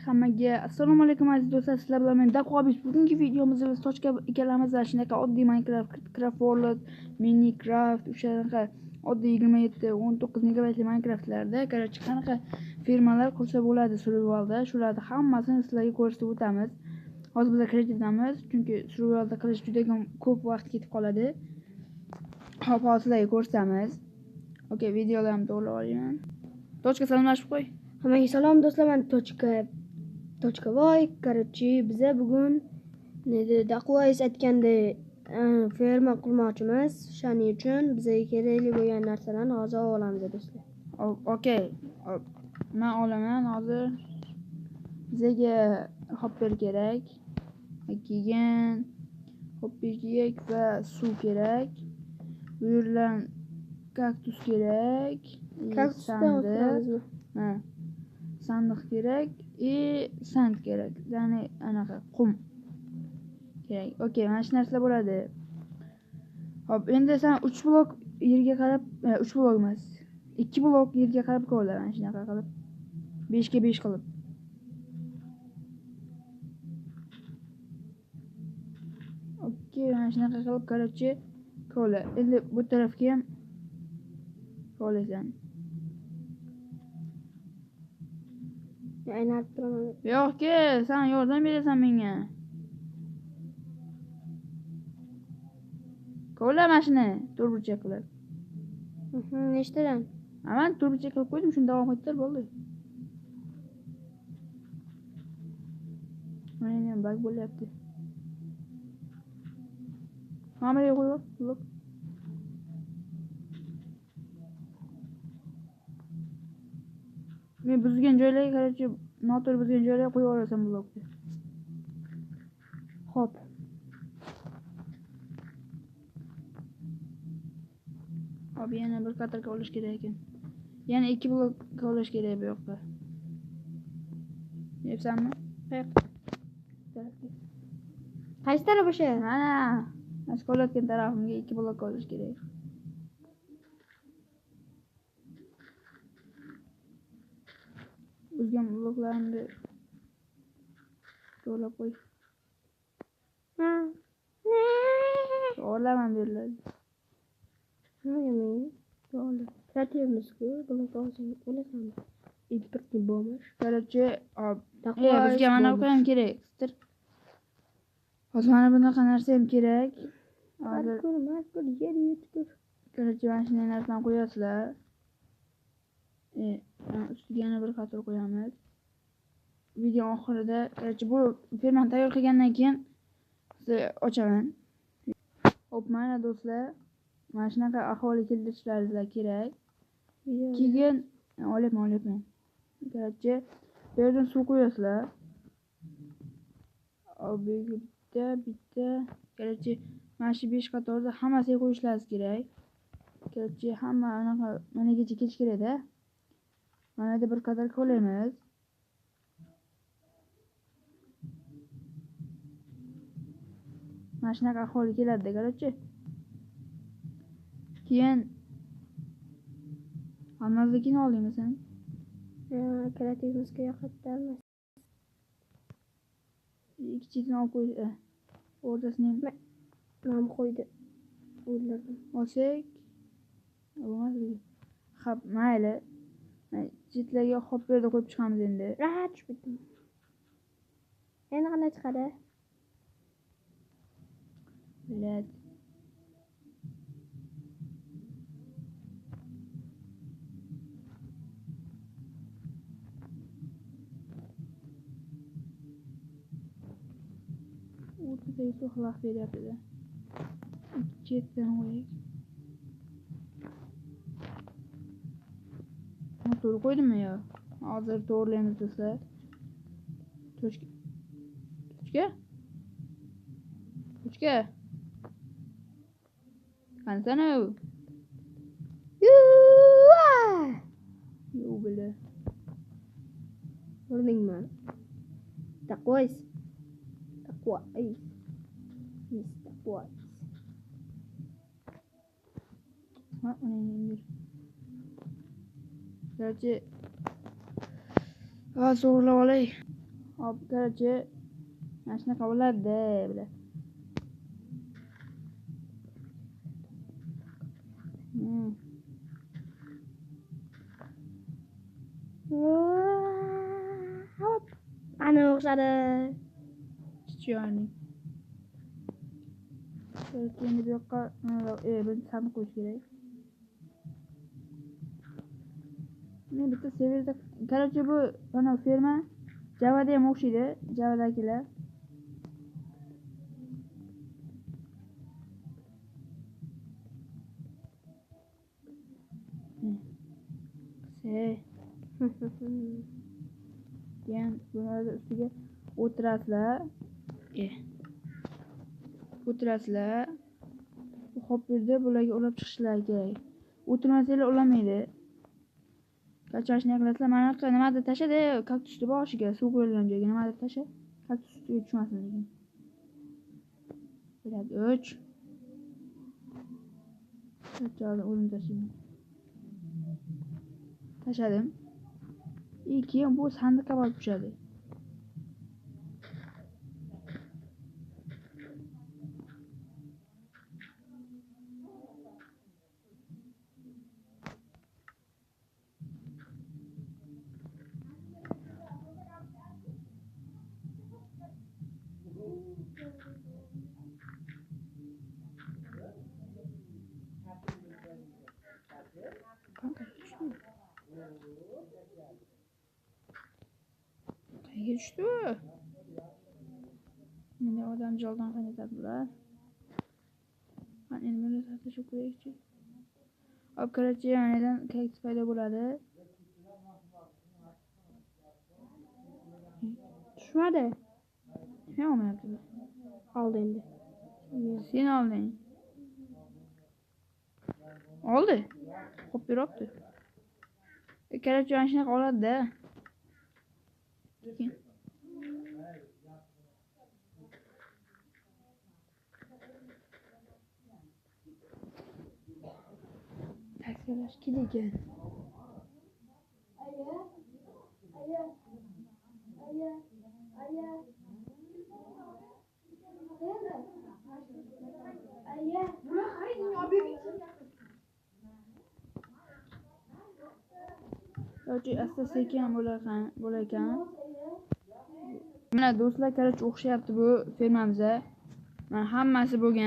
Hammaga assalomu alaykum aziz do'stlar, sizlar bilan men Daqobis. Bugungi videomizda biz Tochka ikkalamiz shunaqa oddiy Minecraft, Craft World, Minecraft, o'shanaqa oddiy 27, 19 megabaytli Minecraftlarda, короче, qanaqa firmalar qursa bo'ladi survivalda, shularni hammasini sizlarga ko'rsatib o'tamiz. Hozir biz kreativdamiz, chunki survivalda qilish juda ko'p vaqt ketib qoladi. Hop, hozir sizlarga ko'rsatamiz. Okey, videolarni to'g'rilab olayman. Tochka salomlashib qo'y. Hammaga salom do'stlar, men Tochka voy. Короче, biza bugun Daqvoys aytgandek ferma qurmoqchimiz. Shuning uchun bizga kerakli bo'lgan narsalarni hozir olamiz do'stlar. Okey. Men olaman hozir. Bizga hopper kerak. Keyin hopper kerak va suv kerak. Bu yerdan kaktus kerak. Kaktusdan o'tiramizmi? Ha. Sandiq kerak и sand kerak. Ya'ni anaqa qum kerak. Okey, mana shu narsalar bo'ladi. Hop, endi sen 3 blok yerga qarab, 3 blok emas, 2 blok yerga qarab qo'ylar, mana shunaqa qilib. 5 ga 5 qilib. Okey, mana shunaqa qilib, короче, qo'ylar. Endi bu tarafga ham qo'ylasan. Aylanib turaman. Yo'q-ki, sen yordam berasan menga. Qo'yla mana shuni to'rtburchak qilib. Nechtadan? Men to'rtburchak qilib qo'ydim, shuni davom ettir, bo'ldi. Mana endi bug bo'lyapti. Mana bu yerga qo'yib, blok. Men buzgan joylarga, короче, noto'g'ri buzgan joylarga qo'yib yuborasan blokni. Xo'p. Hop, yana bir qator kovlash kerak ekan. Yana 2 blok kovlash kerak bu yoqqa. Yeyapsanmi? Qayoqqa? Qaysi taraf o'sha? Mana, mana shu kovlayotgan tarafimga 2 blok kovlash kerak. Buzgan bloklarni to'g'rilab qo'y. To'g'rilaman bu yerlarni. Nimaga men? To'g'ri. Kreativimiz-ku, blok olsang o'lasanmi? Importni bo'lmish. Короче, hop. Bizga mana bu ham kerak. Qistir. Hozir mana bunaqa narsa ham kerak. Hozir markur, yer yutkur. Короче, mana shunday narsani qo'yasizlar. Ustiga yana bir qator qo'yamiz. Video oxirida, короче, bu fermani tayyor qilgandan keyin sizni ochaman. Hop, mana do'stlar, mana shunaqa ahvolga keltirishlaringizlar kerak. Keyin olyapman. Короче, bu yerdan suv qo'yasizlar. Hop, bu yerga bitta, короче, mana shu 5 qatorda hammasiga qo'yishlaringiz kerak. Короче, hamma anaqa managacha kelish kerak-da. Mana yerda bir qator qo'yamiz. Mana shunaqa ahvolga keladi-da, короче. Keyin almazlikini oldingmi sen? Kreativimizga yoqadi almaz. Ikki chetini olib qo'y, o'rtasini ham. Men qo'ydi. O'ldirdim. Olsak, bo'lmas. Xo'p, mayli. Chetlarga hopperda qo'yib chiqamiz endi. Rahat tushib ketdim. Endi qanday chiqadi? Bilad. O'rtadagi suv xalaqit beryapti-da. Ikki chetdan qo'yaylik. To'g'ri qo'ydimmi yo? Hozir to'g'rilaymiz do'stlar. Tochka. Tochka? Tochka. Qanasan u? Yuva! Yo'q bila. Ko'rdingmi? Taqvoys. Taqvoys. Is taqvoys. Ha, uni indir. Короче, zo'rlab olay. Hop, короче, mana shunaqa bo'ladi bular. Hop. Ana o'xshadi. Chichyoning. Endi bu yoqqa birinchi sandiq qo'yish kerak. Men bitta serverda, короче, bu ana ferma Javada ham o'xshaydi, Javadagilar. Keyin bularni ustiga o'tirasizlar. O'tirasizlar. Hopperda bularga ulab chiqishlari kerak. O'tirmasanglar ulamaydi. Qachon shunday qilasizlar? Mana buyoqqa nimadir tashla-da, kaktusni boshiga, suv qo'yilgan joyga nimadir tashla. Kaktus ustiga tushmasin lekin. 1 3. Qachon o'zim tashlayman. Tashladim. Keyin bu sandiqqa borib tushadi. Qayerga tushdi bu? Endi odam joldan qaynatadi bular. Mana endi buni tashlab qo'yaylikchi. Hop, короче, yonidan kaktus paydo bo'ladi. Tushmadi. Nima olmayapti bu? Oldi endi. Sen olding. Oldi. Hop beribdi. Короче, ana shunaqa oladi-da. Keyin taksilash kerak ekan. Короче, asta sekin bo'lar ekan. Mana do'stlar, короче, o'xshayapti bu fermamizga. Mana hammasi bo'lgan.